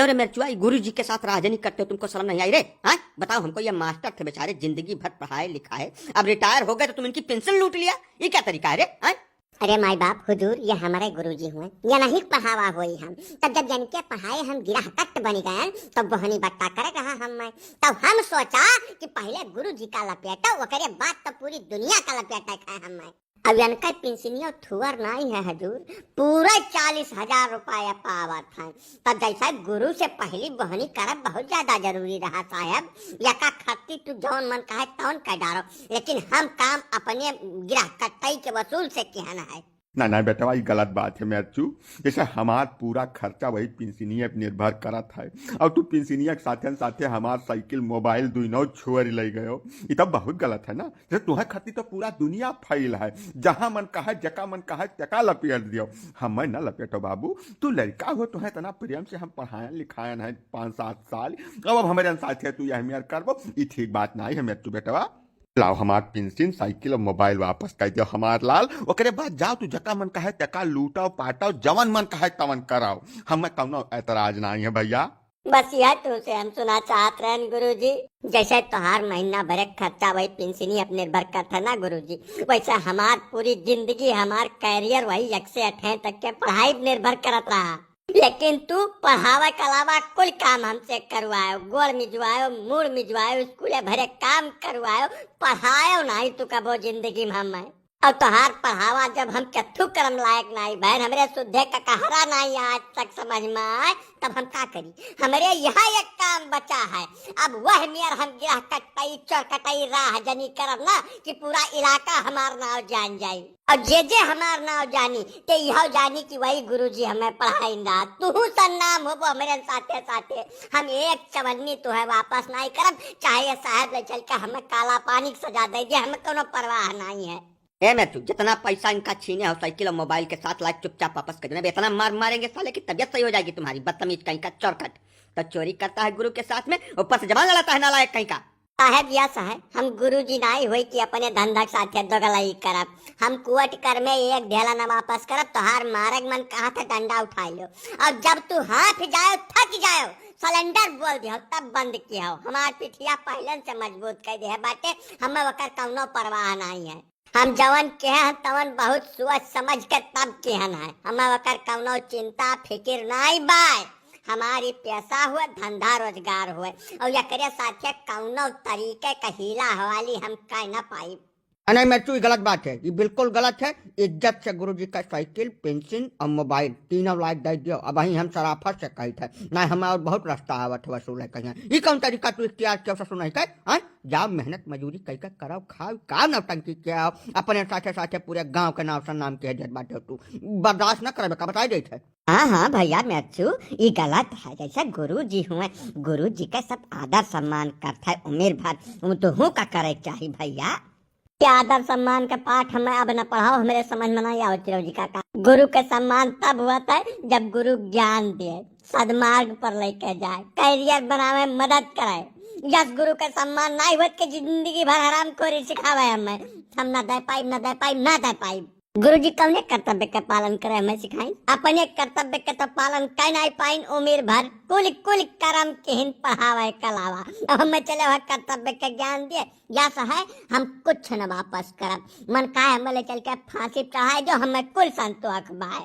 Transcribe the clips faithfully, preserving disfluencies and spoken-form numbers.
अरे मेरे चुआ, ये गुरु जी के साथ राहजनी करते हो, तुमको शर्म नहीं आई रे? हाँ, बताओ हमको, ये मास्टर थे बेचारे, जिंदगी भर पढ़ाए लिखाए, अब रिटायर हो गए तो तुम इनकी पेंशन लूट लिया, ये क्या तरीका है रे? हाँ? अरे माई बाप हुजूर, ये हमारे गुरु जी हुए, ये नहीं पढ़ावा हुई हम। तब जब इनके पढ़ाए हम गिरहकट बनी गए, तब बोहनी बट्टा करे रहा हम मैं। तब हम सोचा कि पहले गुरु जी का लपेटा, ओकरे बाद तो पूरी दुनिया का लपेटा खाए हम मैं। अब इनका पेंशनिया थुअर नहीं है हुजूर, पूरा चालीस हजार रुपया पावत हैं। तब जैसे गुरु से पहली बोहनी करब बहुत ज्यादा जरूरी रहा साहब। यका खत्ती तू जौन मन कहे तौन कर डारो, लेकिन हम काम अपने गिरहकटई के वसूल से किहन है। ना, ना बेटवा, ई गलत बात है मेरचू। जैसे हमार पूरा खर्चा वही पेंशनिया पे निर्भर करत है, और तू पेंशनिया के साथे साथे हमार साइकिल, मोबाइल दुइनौ छोड़ ले गयो, ई तो बहुत गलत है ना। जैसे तुहे खातिर तो पूरा दुनिया फैल है, जहाँ मन कहे, जका मन कहे, तका लपेट दियो। हमें ना लपेटो बाबू, तू लड़का हो, तुहे इतना प्रेम से हम पढ़ायन लिखायन है पाँच सात साल, अब, अब हमारे साथे तू यह मेर करबो, ई ठीक बात नहीं है मेरचू बेटवा। लाओ हमार पेंशन, साइकिल और मोबाइल वापस कर दियो हमार लाल। ओकरे बाद जाओ तू जका मन कहे तका लूटाओ पाटाओ, जवन मन कहे तवन कराओ, हमें कौनो एतराज नहीं है भैया। बस यह तुमसे हम सुना चाहत रहन गुरुजी, जैसे तोहार महीना भरे खर्चा वही पेंशनी पर निर्भर करत है ना गुरुजी, वैसे हमार पूरी जिंदगी, हमार कैरियर वही एक से अठे तक के पढ़ाई पर निर्भर करत रहा। लेकिन तू पढ़ावे के अलावा कुल काम हमसे करवायो, गोड़ मिजवायो, मूड़ मिजवायो, स्कूले भरे काम करवायो, पढ़ायो नहीं तू कबो जिंदगी में हमें। और तोहार पढ़ावा जब हम कत्थू करम लायक नहीं भैन, हमरे सुद्धे का कहरा नहीं आज तक समझ में आए, तब हम का करी? हमरे यहाँ एक काम बचा है, अब वह मेर हम गिरहकटई, चोरकटई, राहजनी करब ना कि पूरा इलाका हमार नाव जान जाई। और जे जे हमार नाव जानी, ते इहो जानी कि वही गुरुजी हमें पढ़ाइन रहा। तुहू सन्नाम होबो हमरे साथे साथे। हम एक चवन्नी तुहे वापस नाई करब, चाहे ये साहब ले चल के हमें काला पानी की सजा दे दे, हमें कोनो परवाह नाई है। ए मेरचू, जितना पैसा इनका छीने हो साइकिल और मोबाइल के साथ, लाइक चुपचाप वापस कर देना। इतना मार मारेंगे साले की तबीयत सही हो जाएगी तुम्हारी, बदतमीज कहीं का, चोरकट। तो चोरी करता है गुरु के साथ में, ऊपर से जबान लड़ाता है नालायक कहीं का। साहेब, यस है, हम गुरुजी नाई होई कि अपने धंधा के साथे दोगलई करब। हम कुवट कर में एक ढेला न वापस करब, तोहार मारग मन कहा था डंडा उठाई लो। और जब तू हाफ जायो, थक जायो, सलेंडर बोल दियो, तब बंद कियो। हमार पिठिया पहलन से मजबूत कर दे है बाटे, हमें ओकर कौनो परवाह नाई है। हम जवन कहे हैं तवन बहुत सोच समझ के तब कहन है, हमें ओकर कौनो चिंता फिकिर नाई बाय। हमारी पेशा हुए, धंधा रोजगार हुए, और एकरे साथे कौनो तरीके का हीला हवाली हम कह न पाई। नहीं मेरचू, ई गलत बात है, ई बिल्कुल गलत है। इज्जत से गुरुजी का साइकिल, पेंशन और मोबाइल तीनों लाइक दे दियो। अब वहीं हम शराफत से कहित है, नहीं हमें और बहुत रास्ता आवत है वसूल है कहीं। ई कौन तरीका तू इख्तियार कियो ससुर नहीं कर? हाँ? जाओ मेहनत मजूरी कई के करो, खाओ, का नौटंकी कियो, अपने साथे साथे पूरे गांव के नाव से नाम के देत बाटे तू। बर्दाश्त न करबे का बताई देत है। हाँ, हाँ भैया मेरचू, ई गलत है। जैसे गुरु जी हुए, गुरु जी का सब आदर सम्मान करत है उम्र भर, वो तुहू का करे के चाही भैया। क्या आदर सम्मान का पाठ हमें अब न पढ़ाओ, हमरे समझ में नहीं आवत चिरौजी काका। गुरु के सम्मान तब होत है जब गुरु ज्ञान दे, सदमार्ग पर लेके जाए, कैरियर बनावे में मदद करे। यस गुरु के सम्मान नहीं होत के जिंदगी भर हरामखोरी सिखावे हमें। हम ना दे पाइब, ना दे पाइब, ना दे पाइब। गुरुजी कौने कर्तव्य के पालन करे हमें सिखाई? अपने कर्तव्य के तो पालन कर नहीं पाइन उम्र भर। कुल, कुल कर्म किहिन पढ़ावे के अलावा। अब हमें चले वह कर्तव्य के ज्ञान दिए। यस है, हम कुछ न वापस करब। मन काहे हमें ले चल के फांसी पे चढ़ाए जो हमें कुल संतोष बाय।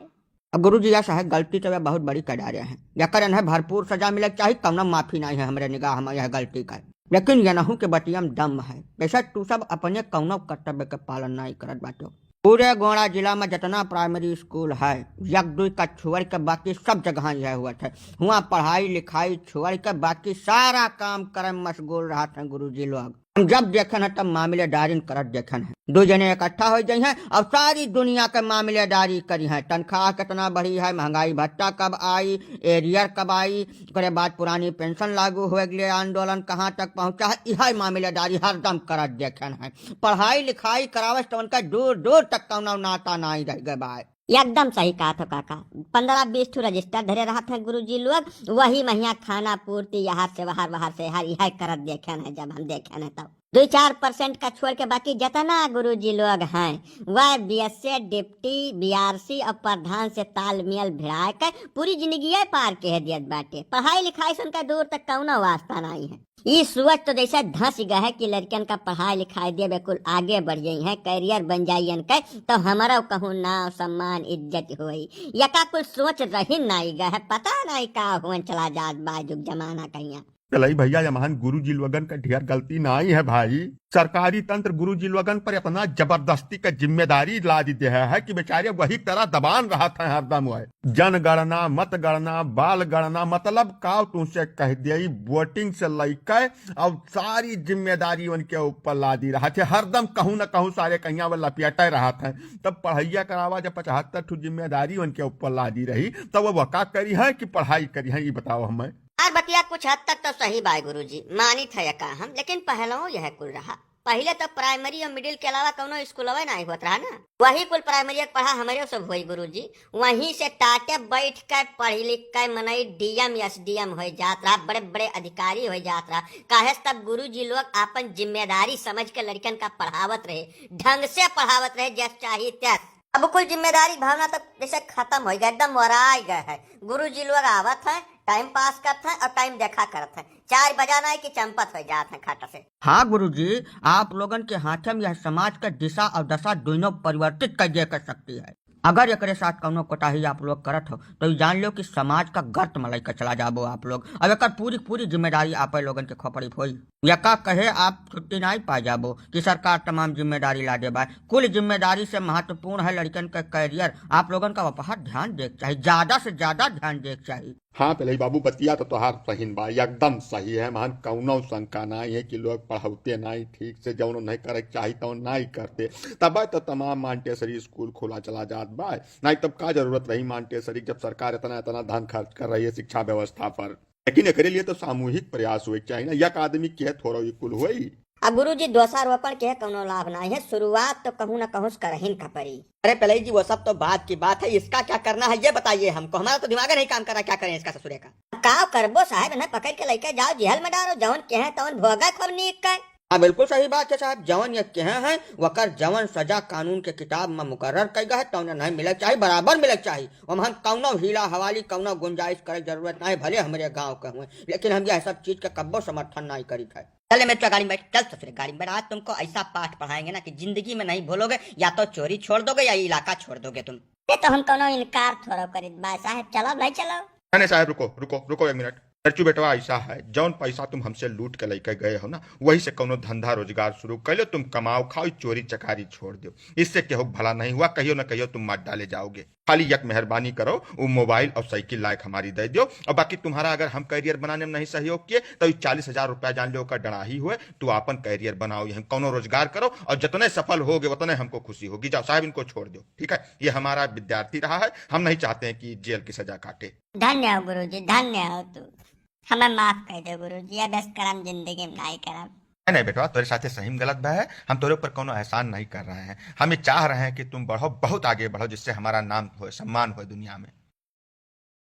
अब गुरुजी यस है, गलती तो वे बहुत बड़ी कर डारे हैं। यकर इन्हें भरपूर सजा मिले के चाही, कौनो माफी नहीं है हमरे निगाह में यह गलती का। लेकिन यनहू के बतिया में दम है। वैसे तू सब अपने कौनो कर्तव्य के पालन नहीं करत बाटो। पूरे गोंडा जिला में जितना प्राइमरी स्कूल है, एक दुई का छोड़ के बाकी सब जगह यह हुआ है। हुआ पढ़ाई लिखाई छोड़ के बाकी सारा काम करे में मशगूल रहत हैं गुरुजी लोग। हम जब देखेन है तब मामलेदारिन करत देखेन है। दो जने इकट्ठा हो जाई हैं और सारी दुनिया के मामलेदारी करी हैं। तनख्वाह कितना बढ़ी है, महंगाई भत्ता कब आई, एरियर कब आई, ओकरे बाद पुरानी पेंशन लागू हो गए, आंदोलन कहाँ तक पहुँचा है, यह मामलेदारी हरदम करत देखेन है। पढ़ाई लिखाई करावे से तो उनका दूर दूर तक कौनो नाता नहीं रह गए बा। एकदम सही कहा था काका, पन्द्रह बीस ठो रजिस्टर धरे रहत हैं गुरुजी लोग, वही महिया खाना पूर्ति यहाँ से वहाँ, वहाँ से हर यह करत देखेन है जब हम देखेन है तब। दुई चार percent का छोड़ के बाकी जितना गुरुजी लोग हैं, वह बीएसए, डिप्टी, बीआरसी और प्रधान से तालमेल भिड़ाए के पूरी जिंदगी पार कह दियत बाटे। पढ़ाई लिखाई से उनका दूर तक कौनो वास्ता नहीं है। ई सोच तो जैसे धंस गए है कि लड़कियन का पढ़ाई लिखाई दे, बिल्कुल आगे बढ़ जाई है, career बन जाई इनके, तो हमारा कहूँ नाम सम्मान इज्जत होई। यका कुछ सोच रही नहीं गए है, पता नहीं का होन चला जात बा जुग जमाना कहिया। चलई भैया, यमहन गुरुजी लोगन का ढेर गलती नाई है भाई। सरकारी तंत्र गुरुजी लोगन पर इतना जबरदस्ती का जिम्मेदारी लाद दे है कि बेचारे वही तरह दबान रहत हैं हरदम। वह जनगणना, मतगणना, बाल गणना, मतलब का तुमसे कह दे, वोटिंग से लइके और सारी जिम्मेदारी उनके ऊपर लादी रहत है। हरदम कहूँ न कहूँ सारे कहिया वो लपेटे रहत हैं। तब पढ़ैया करावा जब पचहत्तर ठो जिम्मेदारी उनके ऊपर लादी रही, तब वो का करी है कि पढ़ाई करी है, ये बताओ हमें। यार बतिया कुछ हद तक तो सही बाय गुरुजी, मानित है का हम, लेकिन पहलवो यह कुल रहा। पहिले तो प्राइमरी और मिडिल के अलावा कौनो स्कूलवे नाई होत रहा ना। वही कुल प्राइमरी के पढ़ा हमरे सब होई गुरुजी। वहीं से टाटे बैठ के पढ़ लिख के मनई डीएम, एसडीएम होई जात रहा, बड़े बड़े अधिकारी होई जात रहा। काहे से तब गुरुजी लोग आपन जिम्मेदारी समझ के लड़कन का पढ़ावत रहे, ढंग से पढ़ावत रहे, जस चाही तस। अब कुल जिम्मेदारी भावना तो जैसे खत्म हो गया, एकदम वराई गए है। गुरुजी लोग आवत हैं, टाइम पास करत हैं और टाइम देखा करत हैं। चार बजा ना है कि चंपत हो जात हैं खाटा से। हाँ गुरुजी, आप लोगन के हाथे में यह समाज का दिशा और दशा दोनों परिवर्तित कर दे कर सकती है। अगर एकरे साथ कौनो कोताही आप लोग करत हो, तो ई जान लो कि समाज का गर्त में लइके चला जाबो आप लोग। अब एकर पूरी, पूरी जिम्मेदारी आप लोगन के खोपड़ी पे होई। यका कहे आप छुट्टी नाई पा जाबो कि सरकार तमाम जिम्मेदारी ला दे बा। कुल जिम्मेदारी से महत्वपूर्ण है लड़कन के career। आप लोगन का वपहर ध्यान दे के चाही, ज्यादा से ज्यादा ध्यान दे के चाही। हाँ, पहले ही बाबू, बतिया तो तोहार सही बा, एकदम सही है। मान कौनो शंका नाई है कि लोग पढ़ौते नाई ठीक से, जौन नहीं करे के चाही तौन नाई करते। तब तो तमाम मांटेसरी स्कूल खोला चला जात बा, नाई तब का जरूरत रही मांटेसरी, जब सरकार इतना, इतना धन खर्च कर रही है शिक्षा व्यवस्था पर। लेकिन एकरे लिए तो सामूहिक प्रयास होए के चाही ना, एक आदमी के थोड़ा ई कुल होई। अब गुरुजी, दोषारोपण के कौनो लाभ नाई है, शुरुआत तो कहूँ न कहूँ से करहिन का पड़ी। अरे पलई जी, वो सब तो बाद की बात है, इसका क्या करना है ये बताइए हमको, हमारा तो दिमाग नहीं काम कर रहा, क्या करें इसका ससुरे का। अब का करबो साहब, इन्हें पकड़ के लेके जाओ जेल में डालो, जौन कहे तौन भोगा खूब नीक का। हाँ, बिल्कुल सही बात है साहब, जवन ये कहे हैं, वकर जवन सजा कानून के किताब में मुकर्रर कई गए है, तौने नहीं मिले के चाही, बराबर मिले के चाही। ओमहन कौनो हीला हवाली, कौनो गुंजाइश करे के जरूरत नहीं, भले हमरे गाँव के हुए, लेकिन हम यह सब चीज के कब्बो समर्थन नहीं करी है। चल मेरे गाड़ी में बैठ, चल ससुरे गाड़ी में बैठ, आज तुमको ऐसा पाठ पढ़ाएंगे ना कि जिंदगी में नहीं भूलोगे, या तो चोरी छोड़ दोगे या इलाका छोड़ दोगे तुम। ये तो हम कौनो इनकार थोड़ो करित बा साहब, चलो भाई चलो। नहीं, नहीं साहब, रुको, रुको, रुको एक मिनट। चर्चू बेटवा, ऐसा है, जौन पैसा तुम हमसे लूट के लेके गए हो ना, वही से कौनो धंधा रोजगार शुरू कर लो, तुम कमाओ खाओ, चोरी चकारी छोड़ दो, इससे केहू के भला नहीं हुआ, कहियो ना कहियो तुम मार डाले जाओगे। खाली एक मेहरबानी करो, वो मोबाइल और साइकिल लायक हमारी दे दो, और बाकी तुम्हारा अगर हम career बनाने में नहीं सहयोग किए, तो ये चालीस हजार रुपया जान लो का डराही हुए, तू आपन career बनाओ, यहीं कौनो रोजगार करो, और जितने सफल होगे उतने हमको खुशी होगी। जाओ साहब, इनको छोड़ दो, ठीक है, ये हमारा विद्यार्थी रहा है, हम नहीं चाहते हैं कि जेल की सजा काटे। धन्य हो गुरुजी, धन्य हो तू, हमें माफ कर दे गुरुजी, अब ऐस करम जिंदगी में नहीं करम। नहीं, नहीं बेटवा, तोरे साथे सही में गलत भा है, हम तोरे ऊपर कोनो एहसान नहीं कर रहे हैं, हम ये चाह रहे हैं कि तुम बढ़ो, बहुत आगे बढ़ो, जिससे हमारा नाम होए, सम्मान होए दुनिया में।